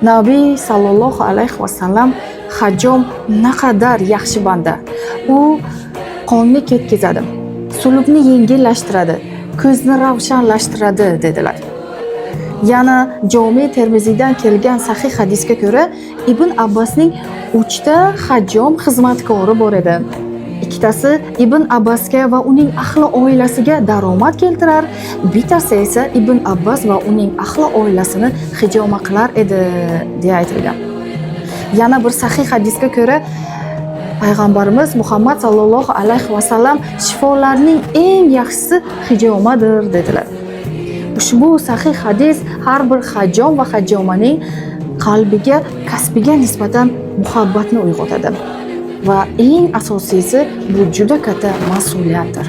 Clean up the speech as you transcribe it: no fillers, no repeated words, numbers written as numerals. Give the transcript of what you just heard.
Nabiy sallallohu alayhi vasallam: "Hajjom naqadar yaxshi banda. U qonni ketkazadi, sulubni yengillashtiradi, ko'zni ravshanlashtiradi", dedilar. Yana Jomi Termiziydan kelgan sahih hadisga ko'ra, Ibn Abbasning 3 ta hajjom xizmatkori bor edi. Ikkitasi Ibn Abbasga va uning ahli oilasiga daromad keltirar, bittasi esa Ibn Abbas va uning ahli oilasini hijoma qilar edi, deya aytilgan. Yana bir sahih hadisga ko'ra, payg'ambarimiz Muhammad sallallohu alayhi vasallam: "Shifolarning eng yaxshisi hijomadir", dedilar. Ushbu sahih hadis har bir hajjom va hajjomaning qalbiga kasbiga nisbatan muhabbatni uyg'otadi. Va eng asosiysi, bu juda katta mas'uliyatdir.